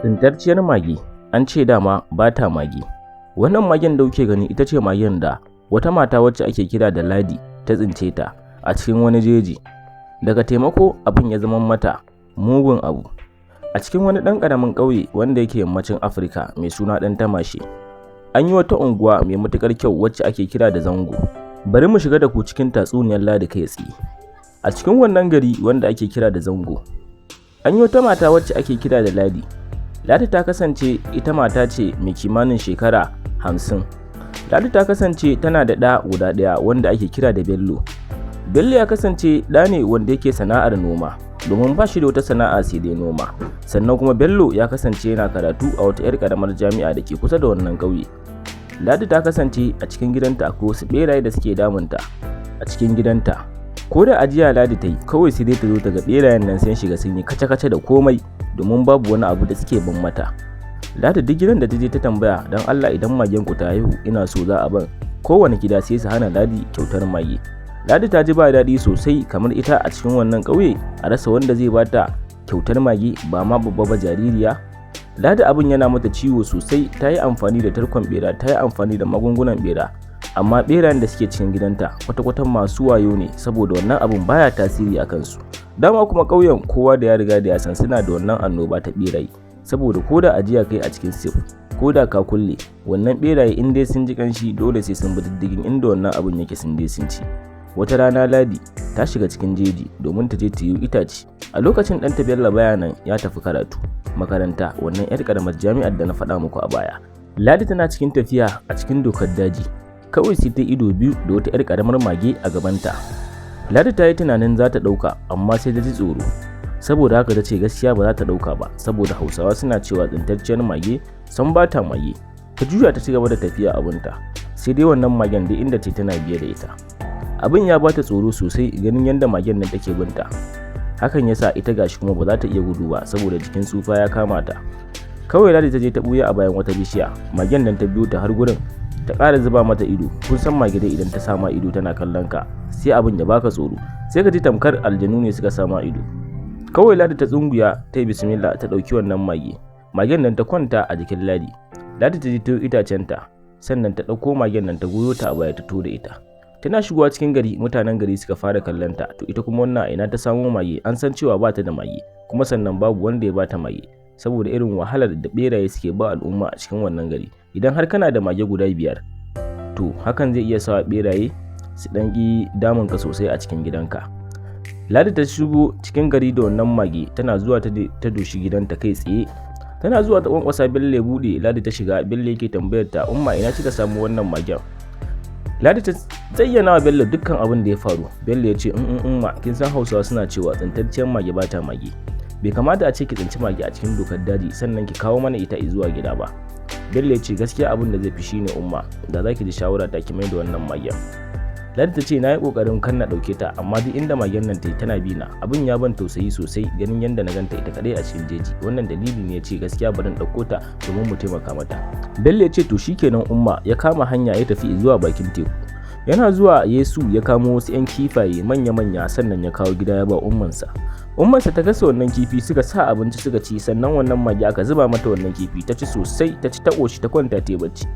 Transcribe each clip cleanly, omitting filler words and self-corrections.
Tsintacciyar mage an ce dama ba ta mage. Wannan magen da kuke gani ita ce magen da wata mata wacce ake kira da Ladi ta tsince ta a cikin wani jeji. Daga taimako abin ya zama mata mugun abu. A cikin wani ɗan ƙaramin ƙauye wanda yake yammacin Afirka mai suna Ɗantamashe, an yi wata unguwa mai matuƙar kyau wacce ake kira da Zango. Bari mu shiga da ku cikin tatsuniyar Ladi kai tsaye. A cikin wannan gari wanda ake kira da Zango, an yi wata mata wacce ake kira da Ladi. Ladi ta kasance ita mata ce mai kimanin shekara 50. Ladi ta kasance tana da ɗa guda ɗaya wanda ake kira da Bello. Bello ya kasance ɗa ne wanda yake sana'ar noma, domin ba shi da wata sana'a sai dai noma. Sannan kuma Bello ya kasance yana karatu a wata 'yar ƙaramar jami'a da ke kusa da wannan ƙauye. Ladi ta kasance a cikin gidanta akwai wasu ɓeraye da suke damunta a cikin gidanta. Ko da ajiya Ladi ta yi, kawai sai dai ta zo ta ga ɓerayen nan sun shiga sun yi kace-kace da komai, domin babu wani abu da suke ban mata. Ladi duk gidan da ta je ta tambaya, don Allah idan magen ku ta haihu ina so za a ban. Kowane gida sai su hana Ladi kyautar mage. Ladi ta ji ba daɗi sosai, kamar ita a cikin wannan ƙauye a rasa wanda zai bata kyautar mage, ba ma babba ba, jaririya. Ladi abin yana mata ciwo sosai. Ta yi amfani da tarkon bera, ta yi amfani da magungunan bera, amma berayen da suke cikin gidanta kwata-kwata masu wayo ne, saboda wannan abin baya tasiri a kansu. Dama kuma ƙauyen kowa da ya riga da ya san suna da wannan annoba ta beraye, saboda ko da ajiya kai a cikin safe, ko da ka kulle, wannan beraye in dai sun ji kanshi dole sai sun bi diddigin inda wannan abin yake sun je sun ci. Wata rana Ladi ta shiga cikin jeji domin ta je ta yi itace. A lokacin ɗanta Bello baya nan, ya tafi karatu makaranta, wannan 'yar ƙaramar jami'ar da na faɗa muku a baya. Ladi tana cikin tafiya a cikin dokar daji, kawai sai ta ido biyu da wata 'yar ƙaramar mage a gabanta. Ladi ta yi tunanin za ta ɗauka, amma sai ta ji tsoro. Saboda haka ta ce gaskiya ba za ta ɗauka ba, saboda Hausawa suna cewa tsintacciyar mage san ba ta mage. Ta juya ta ci gaba da tafiya abunta, sai dai wannan magen duk inda ce tana biye da ita. Abin ya bata tsoro sosai ganin yadda magen nan take binta. Hakan ya sa ita gashi kuma ba za ta iya gudu ba, saboda jikin tsufa ya kama ta. Kawai Ladi ta je ta buya a bayan wata bishiya. Magen nan ta biyo ta har gurin, ta ƙara zuba mata ido. Kun san mage dai, idan ta sama ido tana kallon ka, sai abin ya baka tsoro, sai ka ji tamkar aljanu ne suka sama ido. Kawai Ladi ta tsunguya, ta yi bismillah, ta ɗauki wannan mage. Magen nan ta kwanta a jikin Ladi. Ladi ta je ta itacenta, sannan ta ɗauko magen nan ta goyo ta a baya ta to da ita. Tana shigowa cikin gari, mutanen gari suka fara kallon ta. To ita kuma wannan a ina ta samo mage? An san cewa ba ta da mage, kuma sannan babu wanda ya bata mage, saboda irin wahalar da beraye suke ba al'umma a cikin wannan gari. Idan har kana da mage guda biyar, to hakan zai iya sawa beraye su dan ƙi damun ka sosai a cikin gidanka. Ladi ta shigo cikin gari da wannan mage. Tana zuwa ta doshi gidanta kai tsaye. Tana zuwa ta kwankwasa, Bello ya buɗe. Ladi ta shiga. Bello yake tambayar ta, "Umma, ina kika samu wannan magen?" Ladi ta zayyana wa Bello dukkan abin da ya faru. Bello ya ce, "In umma, kin san Hausawa suna cewa tsintacciyar mage ba ta mage. Bai kamata a ce ki tsinci mage a cikin dokar daji sannan ki kawo mana ita zuwa gida ba." Bello ya ce, "Gaskiya abin da zai fi shine, umma, da za ki ji shawara ta ki mai da wannan magen." Ladi ta ce, "Na yi kokarin kan na ɗauke ta, amma duk inda magen nan ta yi tana bi na. Abin ya ban tausayi sosai ganin yadda na ganta ita kadai a cikin jeji. Wannan dalili ne ya ce gaskiya bari in ɗauko ta domin mu taimaka mata." Bello ya ce, "To shikenan, umma." Ya kama hanya ya tafi zuwa bakin teku. Yana zuwa Yesu ya kamo wasu 'yan kifaye manya-manya, sannan ya kawo gida ya ba ummansa. Ummansa ta gasa wannan kifi, suka sa abinci suka ci. Sannan wannan mage aka zuba mata wannan kifi, ta ci sosai, ta ci ta ƙoshi, ta kwanta ta bacci.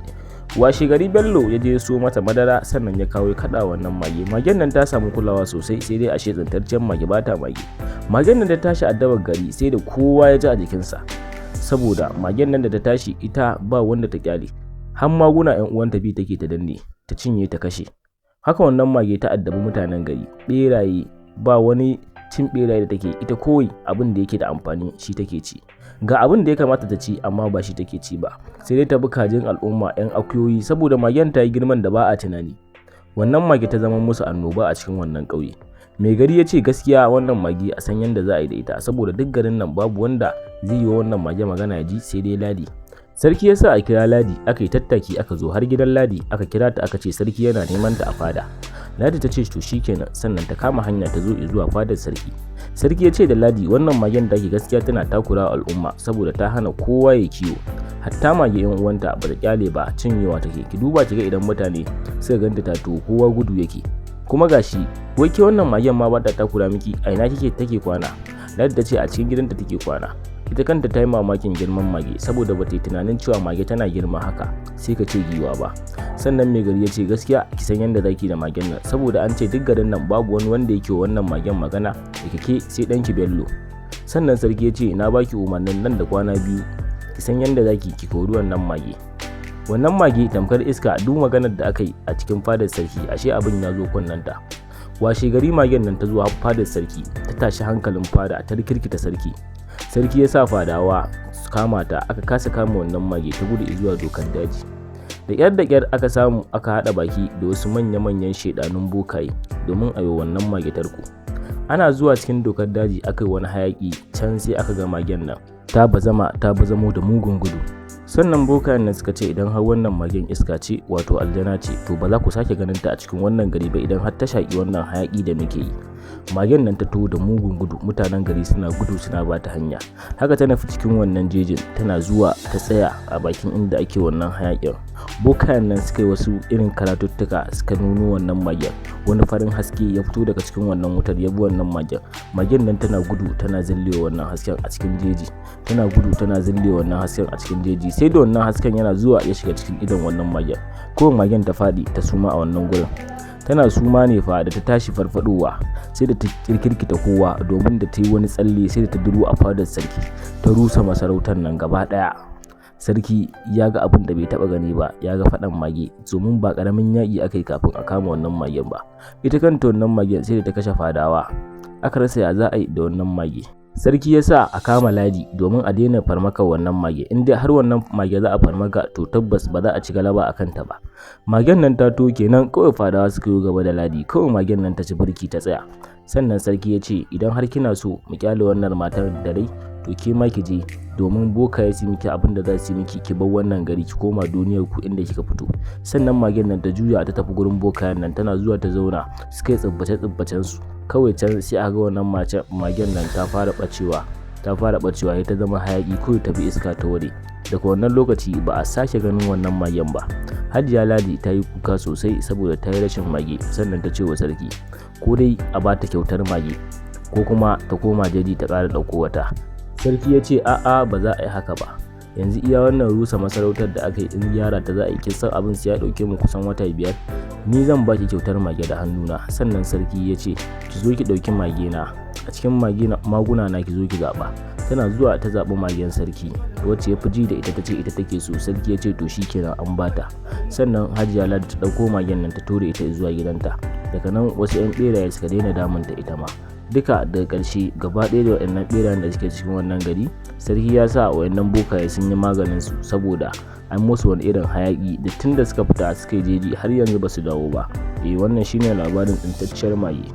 Washe gari Bello ya je ya so mata madara, sannan ya kawo ya kaɗa wannan mage. Magen nan ta samu kulawa sosai, sai dai ashe tsintaccen mage ba ta mage. Magen nan ta tashi addabar gari, sai da kowa ya ji a jikinsa, saboda magen nan da ta tashi ita ba wanda ta kyale. Har maguna 'yan uwanta bi take ta danne, ta cinye, ta kashe. Haka wannan mage ta addabi mutanen gari. Beraye, ba wani cin beraye da take ita, kawai abin da yake da amfani shi take ci. Ga abin da ya kamata ta ci, amma ba shi take ci ba, sai dai ta bi kajin al'umma, 'yan akuyoyi, saboda magen ta yi girman da ba a tunani. Wannan mage ta zama musu annoba a cikin wannan ƙauye. Mai gari ya ce gaskiya wannan mage a san yadda za a yi da ita, saboda duk garin nan babu wanda zai yi wa wannan mage magana ya ji sai dai Ladi. Sarki ya sa a kira Ladi. Aka yi tattaki aka zo har gidan Ladi, aka kira ta, aka ce sarki yana neman ta a fada. Ladi ta ce to shikenan, sannan ta kama hanya ta zo zuwa fadar sarki. Sarki ya ce da Ladi, "Wannan magen da ke gaskiya tana takura al'umma, saboda ta hana kowa ya kiwo. Hatta mage yan uwanta ba ta kyale ba, cinyewa take. Ki duba ki ga idan mutane suka ganta ta, to kowa gudu yake. Kuma gashi wai ke wannan magen ma ba ta takura miki? A ina kike take kwana?" Ladi ta ce a cikin gidanta take kwana. Ita kanta ta yi mamakin girman mage saboda ba ta yi tunanin cewa mage tana girma haka sai ka ce giwa ba. Sannan mai gari ya ce, gaskiya ki san yadda zaki da magen nan, saboda an ce duk garin nan babu wani wanda yake wa wannan magen magana da kike sai ɗanki Bello. Sannan sarki ya ce, na baki umarnin nan da kwana 2 ki san yadda zaki ki kori wannan mage. Wannan mage tamkar iska, duk maganar da aka yi a cikin fadar sarki ashe abin ya zo kunnenta. Washe gari magen nan ta zo fadar sarki, ta tashi hankalin fada, ta rikirkita sarki. Sarki ya sa fadawa su kama ta, aka kasa kama wannan mage, ta gudu zuwa dokar daji. Da ƙyar aka samu aka haɗa baki da wasu manya-manyan shaiɗanun bokaye domin a yi wannan mage tarko. Ana zuwa cikin dokar daji aka yi wani hayaƙi, can sai aka ga magen nan ta bazama ta bazamo da mugun gudu. Sannan bokayen nan suka ce, idan har wannan magen iska ce, wato aljana ce, to ba za ku sake ganin ta a cikin wannan gari ba idan har ta shaƙi wannan hayaƙi da muke yi. Magen nan ta taho da mugun gudu, mutanen gari suna gudu suna ba ta hanya. Haka ta nufi cikin wannan jejin, tana zuwa ta tsaya a bakin inda ake wannan hayaƙin. Bokayen nan suka yi wasu irin karatuttuka, suka nuno wannan magen. Wani farin haske ya fito daga cikin wannan wutar ya bi wannan magen. Magen nan tana gudu tana zillewa wannan hasken a cikin jeji. Tana gudu tana zillewa wannan hasken a cikin jeji, sai da wannan hasken yana zuwa ya shiga cikin idon wannan magen. Kawai magen ta faɗi ta suma a wannan gurin. Tana suma ne fa da ta tashi farfadowa sai da ta kirkirkita kowa, domin da ta yi wani tsalle sai da ta duro a fadar sarki, ta rusa masarautar nan gaba ɗaya. Sarki ya ga abin da bai taɓa gani ba, ya ga faɗan mage, domin ba ƙaramin yaƙi aka yi kafin a kama wannan magen ba. Ita kanta wannan magen sai da ta kashe fadawa, aka rasa ya za a yi da wannan mage. Sarki ya sa a kama Ladi domin a daina farmakar wannan mage. In dai har wannan mage za a farmaka, to tabbas ba za a ci galaba a kanta ba. Magen nan ta to kenan, kawai fadawa suka yi gaba da Ladi, kawai magen nan ta ci birki ta tsaya. Sannan sarki ya ce, idan har kina so mu kyale wannan matar da rai, to ke ma ki je domin bokaye su miki abin da za su yi miki, ki bar wannan gari ki koma duniyar ku inda kika fito. Sannan magen nan ta juya ta tafi gurin bokayen nan, tana zuwa ta zauna, suka yi tsibbace tsibbacen su. Kawai can sai aka ga wannan magen nan ta fara bacewa, sai ta zama hayaki, kawai ta bi iska ta ware. Daga wannan lokaci ba a sake ganin wannan magen ba. Hajiya Ladi ta yi kuka sosai saboda ta yi rashin mage. Sannan ta ce wa sarki, ko dai a ba ta kyautar mage ko kuma ta koma jeji ta ƙara ɗauko wata. Sarki ya ce, a'a, ba za a yi haka ba. Yanzu iya wannan rusa masarautar da aka yi, in gyara ta za a yi, kin san abin sai ya ɗauke mu kusan wata 5. Ni zan baki kyautar mage da hannuna. Sannan sarki ya ce, ki zo ki ɗauki mage na a cikin maguna na, ki zo ki zaɓa. Tana zuwa ta zaɓi magen sarki wacce ya fi ji da ita, ta ce ita take so. Sarki ya ce, to shikenan, an bata. Sannan Hajiya Ladi ta ɗauko magen nan ta ture ita zuwa gidanta. Daga nan wasu 'yan ɓeraye suka daina damunta ita ma. Duka daga ƙarshe gaba ɗaya da waɗannan ɓerayen da suke cikin wannan gari, sarki ya sa waɗannan bokaye sun yi maganin su, saboda an musu wani irin hayaƙi da tun da suka fita suka yi jeji har yanzu ba su dawo ba. Wannan shine labarin tsintacciyar mage.